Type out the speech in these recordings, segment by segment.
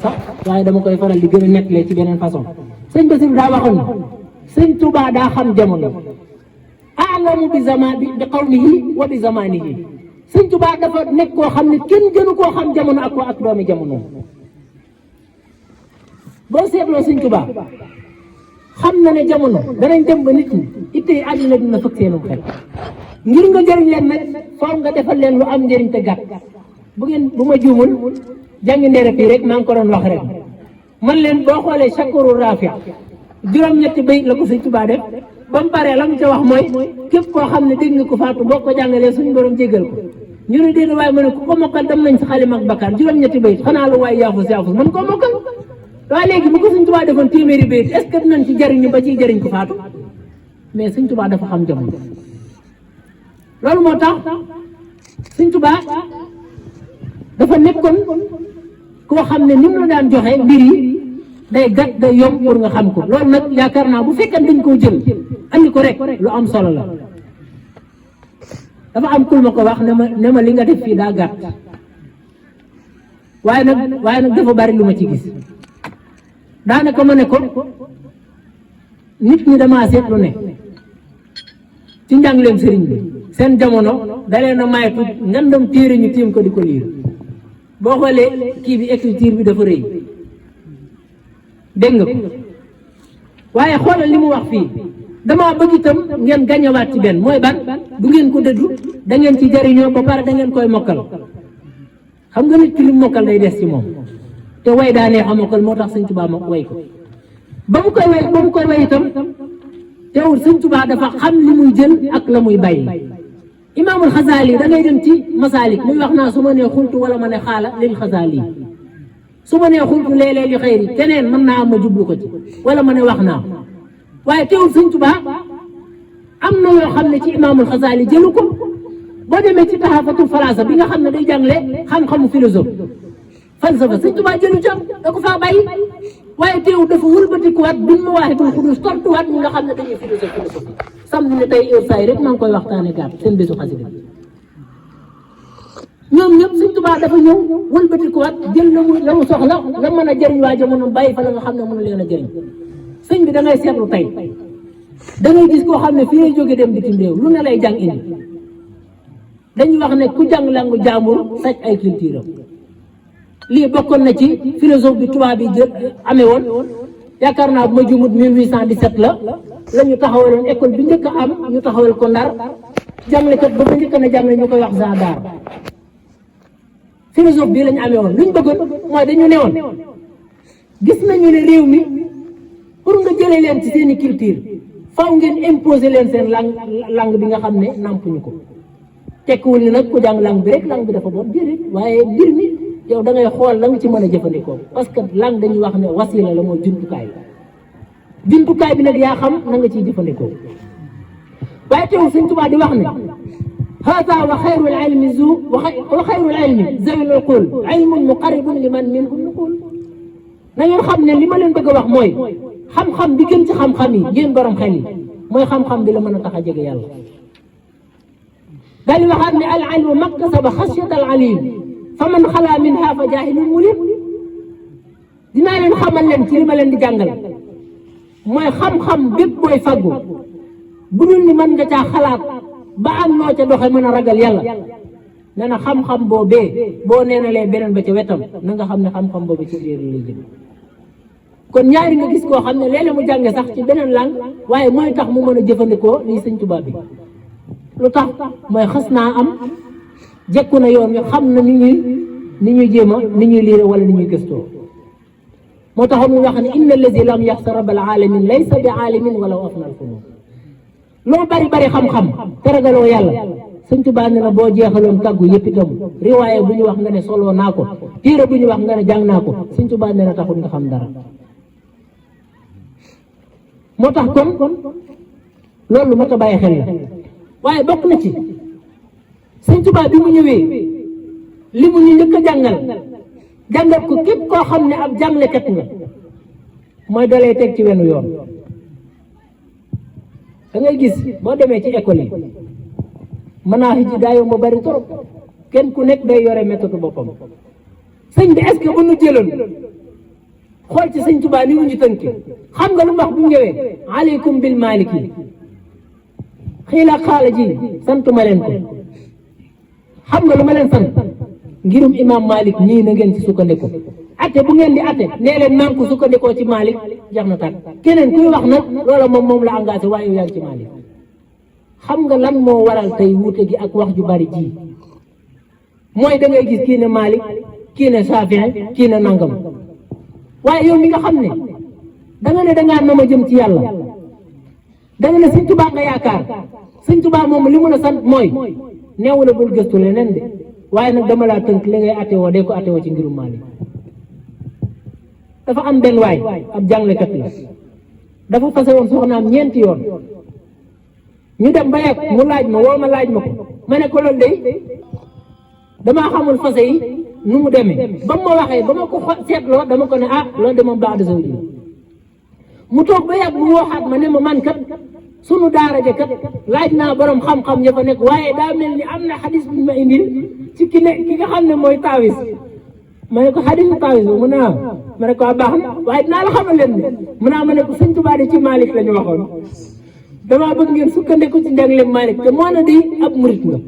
sax waaye dama koy faral di gën a nettalee ci beneen façon sëñ Basiru daa waxoon ne sëñ Tuubaa daa xam jamono alamu bi zaman bi qawmihi wa bi zamanihi sëñ Tuubaa dafa nekk koo xam ne kenn gënu koo xam jamono ak doomi jamono boo seetloo sëñ Tuubaa xam na ne jamono danañ dem ba nit ñi itte yi àddina dina fëkk seenum xel ngir nga jëriñ leen nag faaw nga defal leen lu am njëriñ te gàtt bu ma juumul jàngi ndeere fii rek maa ngi ko doon wax rek man leen boo xoolee Shakuru Rafi juróom-ñetti bayit la ko sëñ Tuubaa def ba mu paree la mu ca wax mooy képp koo xam ne dégg nga ko faatu boo ko jàngalee suñu borom jéggal ko ñu ne déedéet waaye ma ne ku ko mokkal dem nañ si xalima ak bakkaar juróom-ñetti bayit xanaa lu waaye yaafus man koo mokkal waaye léegi bu ko sëñ Tuubaa defoon téeméeri bayit est-ce que dinañ ci jariñu ba ciy jariñ ko faatu mais sëñ Tuubaa dafa xam jamono loolu moo tax sëñ Tuubaa dafa nekkoon koo xam ne ni mu la daan joxe mbir yi day gàtt day yomb pour nga xam ko loolu nag yaakaar naa bu fekkee dañ koo jël andi ko rek lu am solo la dafa am kul ma ko wax ne ma li nga def fii daa gàtt waaye nag dafa bari lu ma ci gis daanaka ma ne ko nit ñi damaa seetlu ne ci njàngaleem sëriñ bi seen jamono dalee na maytu ngandam téere ñu tiim ko di ko liir boo xoolee kii bi écriture bi dafa rëy dégg nga ko waaye xoolal li mu wax fii damaa bëgg itam ngeen gañewaat ci benn mooy ban du ngeen ko dëddu da ngeen ci jariñoo ba pare da ngeen koy mokkal xam nga nit ki li mokkal day des ci moom te way daa neex a mokkal moo tax sëñ Tuubaa ma way ko ba mu koy way itam teewul sëñ Tuubaa dafa xam li muy jël ak la muy bàyyi imaamul Xasaali da ngay dem ci masaalik muy wax naa su ma nee xultu wala ma ne xaala lil Xasaali su ma nee xultu léeg-léeg li xëyri keneen mën naa am ma jublu ko ci wala ma ne wax naa waaye teewul sëñ Tuubaa am na yoo xam ne ci imaamul Xasaali jëlu ko boo demee ci taxafatul falaasa bi nga xam ne day jàngale xam-xamu philosophe falsafa sëñ Tuubaa jëlu ca da ko faa bàyyi waaye teewul dafa wëlbatikuwaat bin ma waaxitul xudus tortuwaat ñi nga xam ne dañuy philosophie samedi ne tey heure saa yi rek maa ngi koy waxtaane gàtt seen bésu xasida ñoom ñëpp sëñ Tuubaa dafa ñëw wëlbatikuwaat jël la mu soxla la mën a jëriñ waa jamono bàyyi fa la nga xam ne mën a leen a jëriñ sëñ bi da ngay seetlu tey da ngay gis koo xam ne fii lay jóge dem bitim réew lu ne lay jàng indi dañuy wax ne ku jàng langu jaambur sàcc ay culture am lii bokkoon na ci philosophe bi tubaab bi jël amee woon yaakaar naa bu ma jumut 1817 la ñu taxawaloon école bi njëkk a am ñu taxawal ko Ndar jàngalekat ba ba njëkk na jàngale ñu koy wax Zadar philosophe bii la ñu amee woon lu ñu bëggoon mooy dañu ne woon gis nañu ne réew mi pour nga jëlee leen ci seeni culture faw ngeen imposer leen seen langue bi nga xam ne nampuñu ko tekkiwul ni nag ku jàng langue bi rek langue bi dafa bon déedéet waaye mbir mi yow da ngay xool la nga ci mën a jëfandikoo parce que langue dañuy wax ne wasila la mooy jumtukaay bi nag yaa xam na nga ciy jëfandikoo waaye teewul sëñ Tuubaa di wax ne haata wa xayrul ilmi wa xayrul ilmi zawil uqul ilmun muqarribun liman minhu nuqul na ngeen xam ne li ma leen bëgg a wax mooy xam-xam bi gën ci xam-xam yi yéen borom xel yi mooy xam-xam bi la mën a tax a jege yàlla daal di waxaat ne al ilmu maktasaba xashyata al alim fa man xalaa minha fa jaahilun mulim dinaa leen xamal leen ci li ma leen di jàngal mooy xam-xam bépp booy faggu bu dul ni mën nga caa xalaat ba am noo ca doxe mën a ragal yàlla nee na xam-xam boobee boo neenalee beneen ba ca wetam na nga xam ne xam-xam boobu ci biir lay jëm kon ñaari nga gis koo xam ne léeg-léeg mu jànge sax ci beneen langue waaye mooy tax mu mën a jëfandikoo lii sëñ Tuubaa bi lu tax mooy xas naa am jekku na yoon wi xam na ni ñuy jéem a ni ñuy liire wala ni ñuy gëstoo moo taxoon mu wax ne inna allazi lam yaxsa rabbal alamin laysa bi alimin wala afna al funun loo bari bari xam-xam te ragaloo yàlla sëñ Tuubaa ne na boo jeexaloon tàggu yëpp itam riwaaye bu ñu wax nga ne soloo naa ko téere bu ñu wax nga ne jàng naa ko sëñ Tuubaa ne na taxul nga xam dara moo tax kon loolu moo tax bàyyi xel la waaye bokk na ci sëñ Tuubaa bi mu ñëwee li mu ñu njëkk a jàngal ko képp koo xam ne ab jàngalekat nga mooy dalay teg ci wenu yoon da ngay gis boo demee ci école yi manahij ji daa yomb bari trop kenn ku nekk day yore méthode boppam sëñ bi est-ce que bu nu jëloon xool ci sëñ Tuubaa ni mu ñu tënke xam nga lu mu wax bu ñëwee aleykum bil maliki xiila xaala ji santuma leen ko xam nga lu ma leen sant ngirum imam Malik nii na ngeen ci sukkandiku ate bu ngeen di ate nee leen maa ngi ko sukkandikoo ci Malik jeex na tàkk keneen kuy wax nag loola moom la engagé waaye yow yaa ngi ci Malik xam nga lan moo waral tey wuute gi ak wax ju bari ji mooy da ngay gis kii ne Malik kii ne Safii kii ne nangam waaye yow mi nga xam ne da nga ne dangaa nama jëm ci yàlla da nga ne sëñ Tuubaa nga yaakaar sëñ Tuubaa moom li mu la sant mooy neewu la bul gëstu leneen de waaye nag dama laa tënk li ngay atewoo dee ko atewoo ci ngirum Malik dafa am benn waay ab jàngalekat la dafa fase woon soxnaam ñeenti yoon ñu dem ba yàgg mu laaj ma woo ma laaj ma ko ma ne ko loolu de damaa xamul fase yi nu mu demee ba mu ma waxee ba ma ko seetloo dama ko ne loolu de moom baax de saw ji mu toog ba yàgg mu waxaat ma ne ma man kat sunu daara ja kat laaj naa borom xam-xam ya fa nekk waaye daa mel ni am na xadis bu ñu ma indil ci ki nga xam ne mooy taawis ma ne ko xadisu taawis bi mu ne ma ne ko baax na waaye dinaa la xamal leen ne mu ne ma ne ko sëñ Tuubaa de ci Malik la ñu waxoon damaa bëgg ngeen sukkandiku ci njàngaleem Malik te moo na di ab murit nga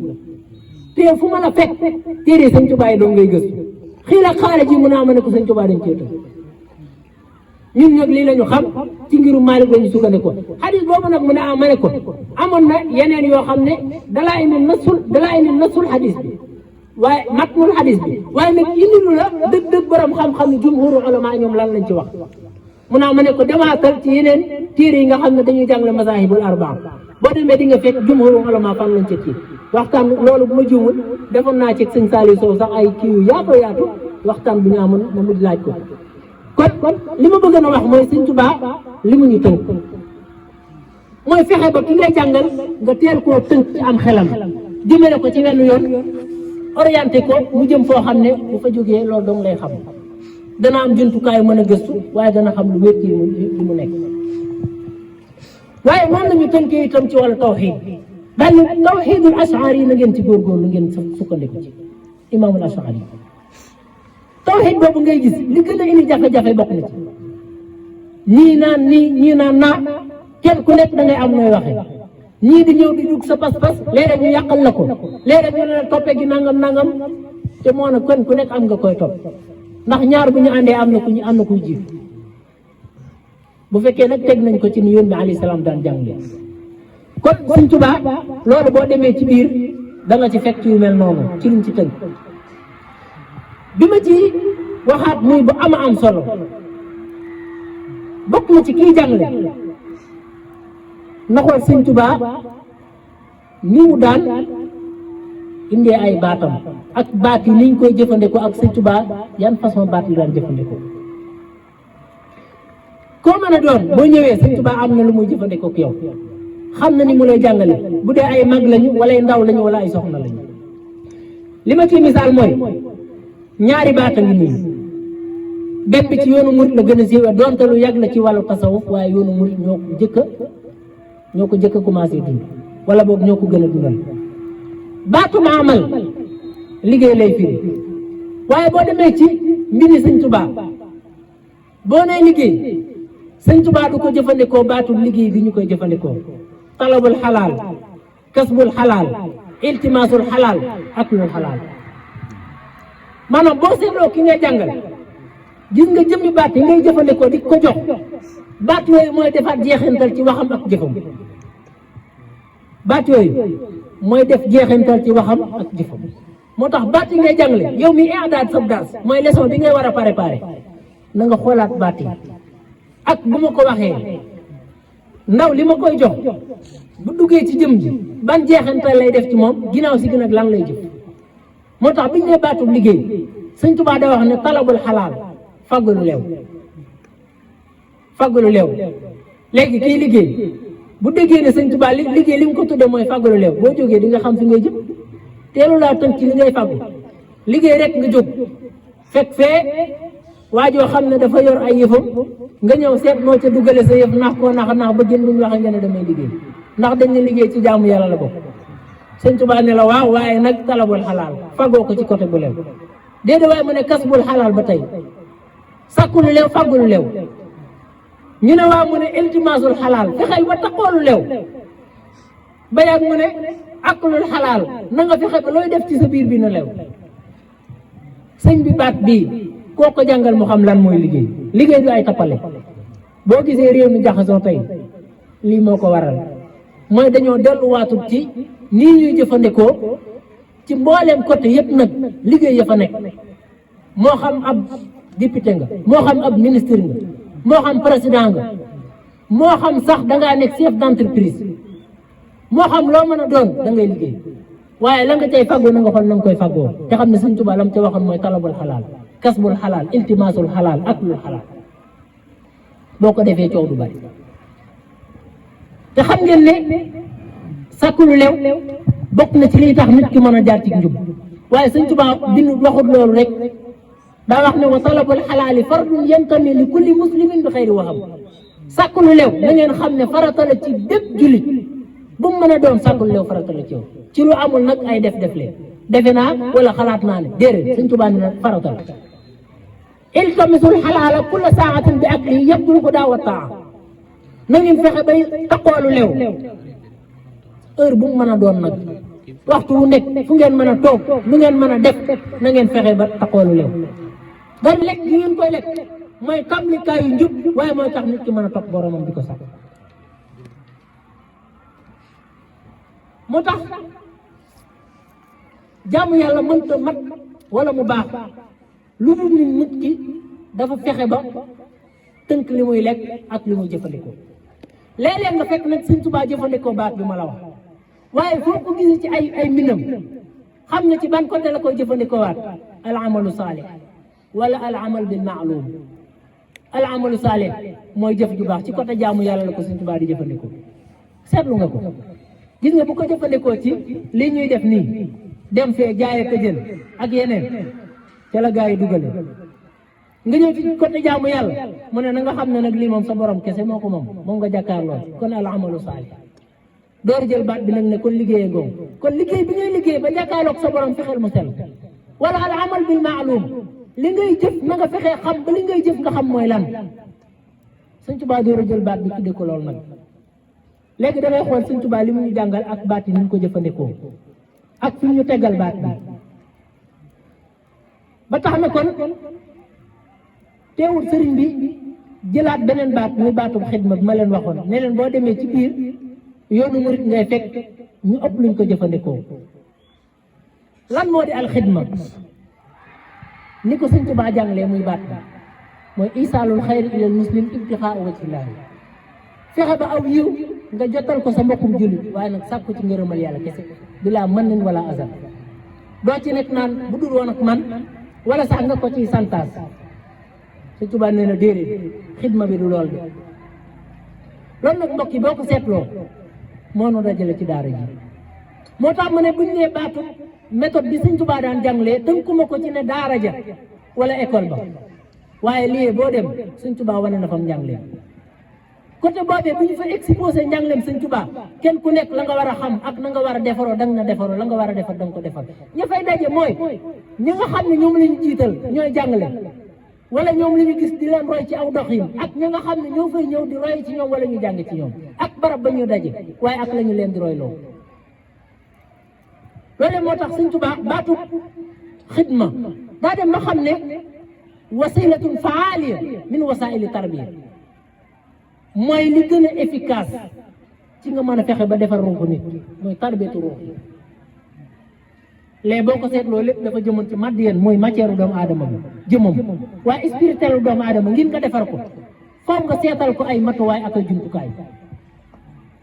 te fu ma la fekk téere sëñ Tuubaa yi doon ngay gëstu xiila xaale ji mu ne ma ne ko sëñ Tuubaa dañ cee tëj ñun nag lii la ñu xam ci ngiru Malik la ñu sukkandikoo xadis boobu nag mu ne ma ne ko amoon na yeneen yoo xam ne dalaa indi nasul xadis bi waaye matnul xadis bi waaye nag indilu la dëgg borom xam-xam yi jumhuru ulama ñoom lan lañ ci wax mu ne ma ne ko demaatal ci yeneen téere yi nga xam ne dañuy jàngale mazahibul arbaa boo demee di nga fekk jumhuru ulama fan lañ ca kii waxtaan loolu bu ma juumul defoon naa ci sëñ Saliou Sow sax ay kii yu yaatu waxtaan bu ñu amoon ma mu di laaj ko kon li ma bëgg a wax mooy sëñ Tuubaa li mu ñu tënk mooy fexe ba ki ngay jàngal nga teel koo tënk ci am xelam jëmale ko ci wenn yoon orienté ko mu jëm foo xam ne bu fa jógee loolu dong lay xam dana am jumtukaay mën a gëstu waaye dana xam lu wér ci li mu nekk waaye noonu la ñu tënkee itam ci wàllu tawxiid daal tawxiidul ashari yi na ngeen ci góorgóorlu ngeen sukkandiku ci imaamul ashari tawxiid boobu ngay gis li gën a indi jafe-jafe bokk na ci ñii naan nii ñii naan naa kenn ku nekk da ngay am nooy waxe ñii di ñëw di dugg sa pas-pas léeg-léeg ñu yàqal la ko léeg-léeg ñu ne la toppee gi nangam te moo ne kenn ku nekk am nga koy topp ndax ñaar bu ñu àndee am na kuy jiif bu fekkee nag teg nañ ko ci ni yoon bi alayhi salaam daan jàngale kon Sëñ Tuubaa loolu boo demee ci biir da nga ci fekk yu mel noonu ci liñ ci tënk bi ma ci waxaat muy bu am solo bokk na ci kii jàngale na xool Sëñ Tuubaa ni mu daan indee ay baatam ak baat yi niñ koy jëfandikoo ak Sëñ Tuubaa yan façon baat yi daan jëfandikoo koo mën a doon boo ñëwee Sëñ Tuubaa am na lu muy jëfandikoo ak yow xam na ni mu lay jàngale bu dee ay mag lañu wala ay ndaw lañu wala ay soxna lañu li ma ciy misaal mooy ñaari baat a ngi nii benn bi ci yoonu murit la gën a siiwee donte lu yàgg la ci wàllu tasawuf waaye yoonu murit ñoo ko jëkk a commencé dund wala boog ñoo ko gën a dundal baatu maamal liggéey lay firi waaye boo demee ci mbiri Sëñ Tuubaa boo nee liggéey Sëñ Tuubaa du ko jëfandikoo baatu liggéey bi ñu koy jëfandikoo talabul xalaal kasbul xalaal iltimaasul xalaal aklul xalaal maanaam boo seetloo ki ngay jàngal gis nga jëmmi baat yi ngay jëfandikoo di ko jox baat yooyu mooy defaat jeexintal ci waxam ak jëfam baat yooyu mooy def jeexintal ci waxam ak jëfam moo tax baat yi ngay jàngale yow mi i'daad sa dars mooy leçon bi ngay war a préparer na nga xoolaat baat yi ak bu ma ko waxee ndaw li ma koy jox bu duggee ci jëm ji ban jeexintal lay def ci moom ginnaaw si gën ak lan lay jëf moo tax biñ ne baatub liggéey Sëñ Tuubaa da wax ne talabul xalaal faggalu leew léegi kii liggéey bu déggee ne Sëñ Tuubaa liggéey li mu ko tudde mooy faggalu leew boo jógee di nga xam fi ngay jëm teelu laa tënk ci li ngay faggu liggéey rek nga jóg fekk fee waajoo xam ne dafa yor ay yëfam nga ñëw seet noo ca duggale sa yëf nax koo nax ba jën buñ waxe nga ne damay liggéey ndax dañ ne liggéey ci jaamu yàlla la bokk Sëñ Tuubaa ne la waaw waaye nag talabul xalaal fagoo ko ci côté bu leew déedéet waaye mu ne kasbul xalaal ba tey sàkku lu leew fàggu lu leew ñu ne waa mu ne iltimaasul xalaal fexeel ba taqoolu leew ba yàgg mu ne akulul xalaal na nga fexe ba looy def ci sa biir bi na leew sëñ bi baat bii koo ko jàngal mu xam lan mooy liggéey liggéey du ay tappale boo gisee réew mi jaxasoo tey lii moo ko waral mooy dañoo delluwaatul ci nii ñuy jëfandikoo ci mbooleem côté yëpp nag liggéey ya fa nekk moo xam ab député nga moo xam ab ministre nga moo xam président nga moo xam sax dangaa nekk chef d'entreprise moo xam loo mën a doon da ngay liggéey waaye la nga cay faggoo na nga xool na nga koy faggoo te xam ne Sëñ Tuubaa la mu ca waxoon mooy talabul xalaal kasbul xalaal iltimaasul xalaal aklul xalaal boo ko defee coow du bari te xam ngeen ne sàkku lu leew bokk na ci liy tax nit ki mën a jaar ci njub waaye Sëñ Tuubaa bind waxut loolu rek daa wax ne wa talabul xalaali fardun yantami li kulli muslimin bi xayri waxam sàkku lu leew na ngeen xam ne farata la ci bépp jullit bu mu mën a doon sàkku lu leew farata la ci yow ci lu amul nag ay def leen defe naa wala xalaat naa ne déedéet Sëñ Tuubaa ne nag farata la iltamisul xalaala kulla saatin bi akli yabdul ko daawa taa na ngeen fexe bay taqoolu leew heure bu mu mën a doon nag waxtu wu nekk fu ngeen mën a toog lu ngeen mën a def na ngeen fexe ba taqoolu leew dan lekk gi ngeen koy lekk mooy kamlikaayu njub waaye mooy tax nit ki mën a topp boromam di ko sax moo tax jaamu yàlla mënta mat wala mu baax lu dul nit ki dafa fexe ba tënk li muy lekk ak li muy jëfandikoo léeg-léeg nga fekk nag Sëñ Tuubaa jëfandikoo baat bi ma la wax waaye foo ko gis ci ay mbindam xam na ci ban côté la koy jëfandikoo waat al amalu saalih wala al amal bil maalum al amalu saalih mooy jëf ju baax ci côté jaamu yàlla la ko Sëñ Tuubaa di jëfandikoo seetlu nga ko gis nga bu ko jëfandikoo ci lii ñuy def nii dem fee jaay ak jël ak yeneen ca la gaa yi dugale nga ñëw ci côté jaamu yàlla mu ne na nga xam ne nag lii moom sa borom kese moo ko moom nga jàkkaarloo kon al amalu saalih door jël baat bi nag ne kon liggéeyee ngoom kon liggéey bi ngay liggéey ba jàkkaarloog sa borom fexeel mu sell wala al amal bil maalum li ngay jëf na nga fexee xam ba li ngay jëf nga xam mooy lan Sëñ Tuubaa door a jël baat bi tuddee ko loolu nag léegi da ngay xool Sëñ Tuubaa li mu ñu jàngal ak baat yi ni ñu ko jëfandikoo ak fi ñu teggal baat bi ba tax na kon teewul sëriñ bi jëlaat beneen baat muy baatub xidma bi ma leen waxoon ne leen boo demee ci biir yoonu murit ngay fekk ñu ëpp luñ ko jëfandikoo lan moo di alxidma ni ko Sëñ Tuubaa jàngalee muy baat bi mooy isaalul xayri ilal muslim ibtixaa wajhillaahi fexe ba aw yiw nga jotal ko sa mbokkum jullit waaye nag sàkku ci ngërëmal yàlla kese bilaa mën nin wala azal doo ci nekk naan bu dul woon ak man wala sax nga ko ciy santaas Sëñ Tuubaa nee na déedéet xidma bi du lool bi loolu nag mbokk yi boo ko seetloo moo nu dajale ci daara ji moo tax ma ne bu ñu nee baatu méthode bi Sëñ Tuubaa daan jàngalee tënkuma ko ci ne daara ja wala école ba waaye lii boo dem Sëñ Tuubaa wane na fam njànglee côté boobee bu ñu fa exposé njàngleem Sëñ Tuubaa kenn ku nekk la nga war a xam ak na nga war a defaroo da nga na defaroo la nga war a defar da nga ko defar ña fay daje mooy ñi nga xam ne ñoom la ñu jiital ñooy jàngale wala ñoom li ñu gis di leen roy ci aw doxin ak ñi nga xam ne ñoo fay ñëw di roy ci ñoom wala ñu jàng ci ñoom ak barab ba ñu daje waaye ak la ñu leen di roy loolu loolu moo tax Sëñ Tuubaa baatu xidma daa dem ma xam ne wasilatun faaliya min wasaili tarbiya mooy li gën a efficace ci nga mën a fexe ba defar ruuxu nit mooy tarbiyatu ruux léegi boo ko seetloo lépp dafa jëmoon ci màddiyeen mooy matière doomu aadama bi jëmam waaye spirituel doomu aadama ngir nga defar ko foog nga seetal ko ay matuwaay ak ay jumtukaay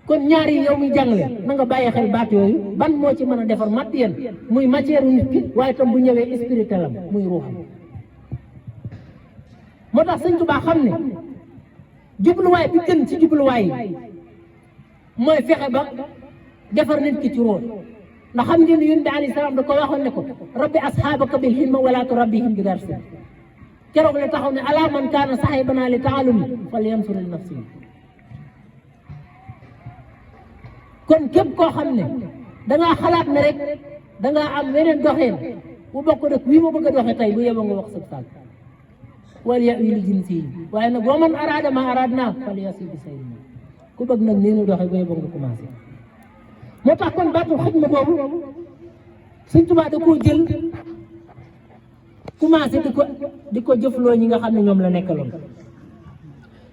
kon ñaar yi yow muy jàngale na nga bàyyi xel baat yooyu ban moo ci mën a defar màddiyeen muy matière nit ki waaye tam bu ñëwee spirituel am muy ruuxam moo tax Sëñ Tuubaa xam ne jubluwaay bi gën ci jubluwaay yi mooy fexe ba defar nit ki ci ruux ndax xam ngeen ne Yonent bi alayhi salaam da ko waxoon ne ko rabbi asxaabaka bil himma wala turabbihim bi darsi keroog la taxaw ne ala man kaana saxibana li taalumi fal yansur li nafsi kon képp koo xam ne dangaa xalaat ne rek dangaa am weneen doxeen bu bokk rek wii ma bëgg a doxe tey bu yeboo nga wax sëb saag wal yawi li jinsihi waaye nag wa man araada ma araadna fal yasi bi sayri ku bëgg nag nii nu doxee booy bëgg nga commencé. moo tax kon baatul xidma boobu Sëñ Tuubaa da koo jël commencé di ko jëfloo ñi nga xam ne ñoom la nekkaloon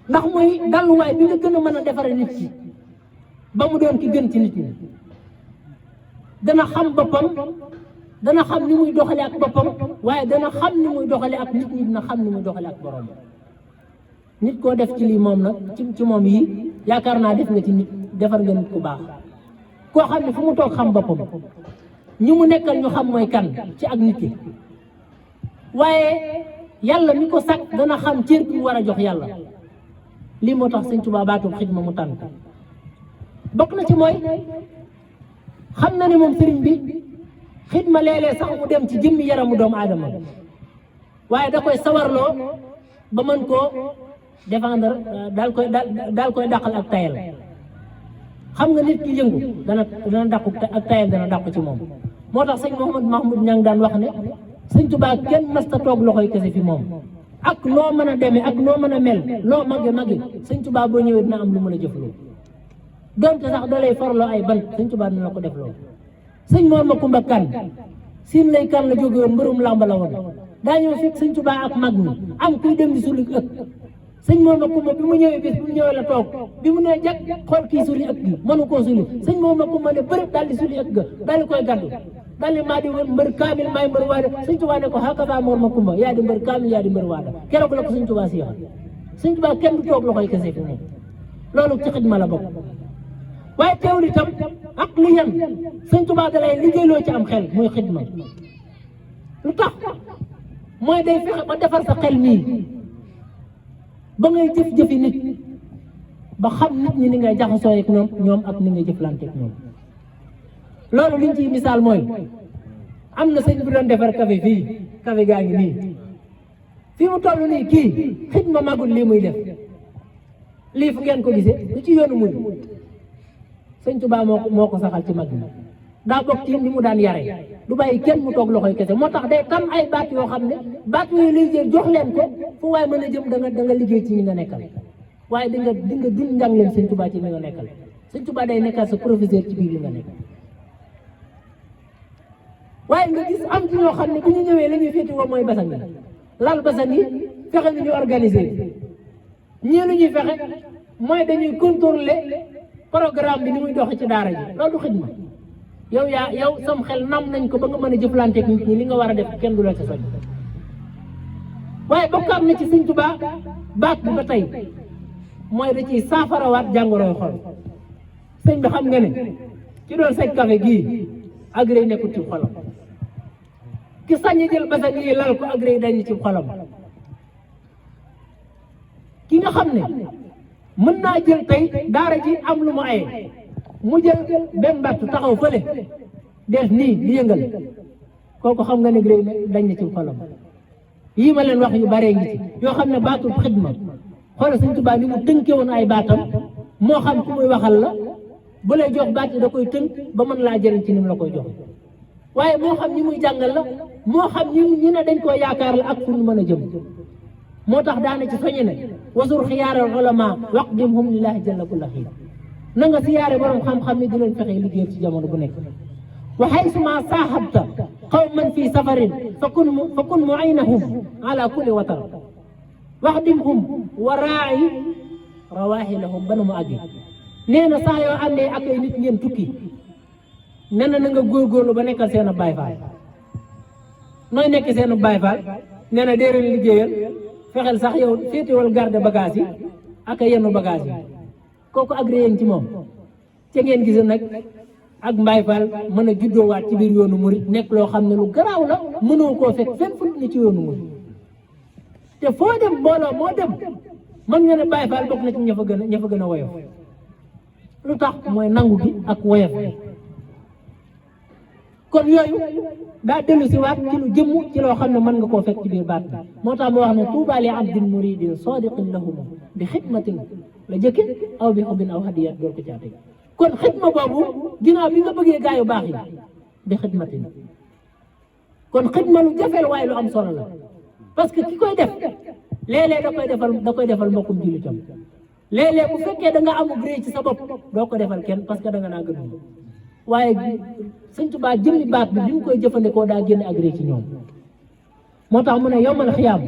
ndax mooy dalluwaay bi nga gën a mën a defaree nit ki ba mu doon ki gën ci nit ñi. dana xam boppam dana xam ni muy doxale ak boppam waaye dana xam ni muy doxale ak nit ñi dina xam ni muy doxale ak borom. nit koo def ci lii moom nag ci moom yi yaakaar naa def nga ci nit defar nga nit ku baax koo xam ne fu mu toog xam boppam ñi mu nekkal ñu xam mooy kan ci ak nit ki waaye yàlla mi ko sàkk dana xam cër bi mu war a jox yàlla. lii moo tax Sëñ Tuubaa baatub xidma mu tànn bokk na ci mooy xam na ne moom sëriñ bi xidma léeg-léeg sax mu dem ci jëmmi yaramu doomu aadama waaye da koy sawarloo ba mën koo défendre daal koy dàqal ak tayal. xam nga nit ki yëngu dana dàqu ak tayal dana dàqu ci moom. moo tax sëñ Mouhamed Mahmoud Niang daan wax ne Sëñ Tuubaa kenn masta toog loxoy kese fi moom ak loo mën a demee ak loo mën a mel loo màgge Sëñ Tuubaa boo ñëwee dina am lu mën a jëfloo donte sax da lay farloo ay bant Sëñ Tuubaa dina la ko def loolu. sëñ Mor Makumba Kan siin lay kan la jóge woon mbërum làmb la woon daa ñëw fekk Sëñ Tuubaa ak mag ñi am kuy dem di suli ëpp sëñ Mor Makumba bi mu ñëwee bis bi mu ñëwee la toog bi mu nee jag xool kii suli ëpp gi mënu koo suli sëñ Mor Makumba ne bërëb daal di suli ëpp ga daal di koy gàddu daal di maa di mbër kaamil maay mbër waada Sëñ Tuubaa ne ko hakaza Mor Makumba yaa di mbër kaamil yaa di mbër waada keroog la ko Sëñ Tuubaa siixal. Sëñ Tuubaa kenn du toog loxoy kese fi moom loolu ci xidma la bokk. waaye teewul itam ak li yan Sëñ Tuubaa da lay liggéeyloo ci am xel muy xidma lu tax mooy day fexe ba defar sa xel nii ba ngay jëf-jëfi nit ba xam nit ñi ni ngay jaxasoo ak ñoom ak ni ngay jëflante ak ñoom. loolu liñ ciy misaal mooy am na sëñ bi doon defar café fii café gaa ngi nii fii mu toll nii kii xidma magul lii muy def lii fu ngeen ko gisee lu ci yoonu muy Sëñ Tuubaa moo ko saxal ci mag ñi daa bokk ci ni mu daan yare du bàyyi kenn mu toog loxoy kese moo tax day tam ay baat yoo xam ne baat yooyu lay jël jox leen ko fu waaye mën a jëm da nga liggéey ci ñi nga nekkal waaye di nga dund njàngleen Sëñ Tuubaa ci li nga nekkal Sëñ Tuubaa day nekkal sa professeur ci biir li nga nekk. waaye nga gis am ci ñoo xam ne bu ñu ñëwee la ñuy féeti woo mooy basan yi lal basan yi fexe nu ñu organiser ñii lu ñuy fexe mooy dañuy contrôler programme bi ni muy doxe ci daara ji loolu du xidma yow sam xel nam nañ ko ba nga mën a jëflanteeg nit ñi li nga war a def kenn du la ci soñ waaye bokkaat na ci Sëñ Tuubaa baat bi ba tey mooy da ciy saafarawaat jàngoroy xol. sëñ bi xam nga ne ci doon sëñ café gii agré nekkul ci xolam ki sañ jël basan yi lal ko agré dañu ci xolam ki nga xam ne mën naa jël tey daara ji am lu mu aye mu jël benn mbattu taxaw fële def nii di yëngal kooku xam nga ne gré dañ na ci xolam. yii ma leen wax yu baree ngi ci yoo xam ne baatul xidma xoolal Sëñ Tuubaa ni mu tënkee woon ay baatam moo xam ku muy waxal la bu lay jox baat yi da koy tënk ba mën laa jëriñ ci ni mu la koy jox waaye moo xam ñi muy jàngal la moo xam ñi ne dañ koo yaakaar la ak fu ñu mën a jëm. moo tax daana ci soñe ne wasur xiyaaral ulama waqdimhum lillahi jalla kulla xiin na nga siyaare borom xam-xam ni di leen fexe liggéey ci jamono bu nekk. wa haysuma saahabta qawman fi safarin fa kun muaynahum ala kulli watar waqdimhum wa raa'i rawaahilahum ba na mu àggi. nee na saa yoo àndee ak ay nit ngeen tukki nee na nga góorgóorlu ba nekkal seen Baay Faal nooy nekk seen Baay Faal nee na dee leen liggéeyal fexeel sax yow féetewal garde bagage yi ak yenn bagage yi kooku agréé ci moom ca ngeen gis nag ak Baay Faal mën a juddoowaat ci biir yoonu murit nekk loo xam ne lu garaaw la mënoo koo fekk fenn fu ni ci yoonu murit te foo dem mbooloo moo dem mën nga ne Baay Faal bokk na ci ña fa gën a woyof lu tax mooy nangu gi ak woyof gi kon yooyu daa dellu si waat ci lu jëmm ci loo xam ne mën nga koo fekk ci biir baat bi moo tax mu wax ne tuuba li abdin muridin sadiqin lahum bi xidmatin la jëkke aw bi xubbin aw hadiyat door ko caateg kon xidma boobu ginnaaw bi nga bëggee gaa yu baax yi bi xidmatin kon xidma lu jafeel waaye lu am solo la parce que ki koy def léeg-léeg da koy defal mbokkum jullitam léeg-léeg bu fekkee da nga amul rëy ci sa bopp doo ko defal kenn parce que da nga naa gën waaye Sëñ Tuubaa jëmmi baat bi mu koy jëfandikoo daa génne ak rëy ci ñoom moo tax mu ne yowmal xiyaam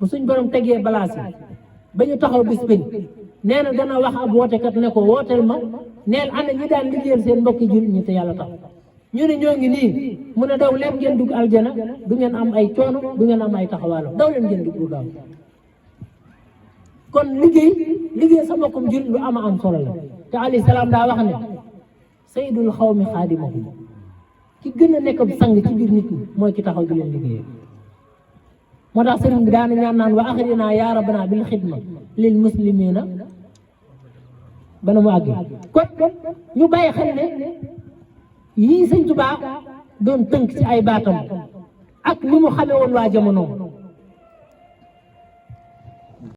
bu suñ borom tegee balaas yi ba ñu taxaw bis biñ nee na dana wax ab wootekat ne ko wooteel ma neel ana ñi daan liggéeyal seen mbokki jullit ñi te yàlla tax ñu ne ñoo ngi nii mu ne daw leen ngeen dugg aljana du ngeen am ay coono du ngeen am ay taxawaalo daw leen ngeen dugg gaaw kon liggéey sa mbokkum jullit lu ama am solo la te alayhi salaam daa wax ne sayyidul xawmi xaadimahum ki gën a nekk sang ci biir nit ñi mooy ki taxaw di leen liggéeyee moo tax sëriñ bi daana ñaan naan wa axrina ya rabbana bil xidma lil muslimina bana mu àgg kon ñu bàyyi xel ne yii Sëñ Tuubaa doon tënk ci ay baatam ak ni mu xamee woon waa jamono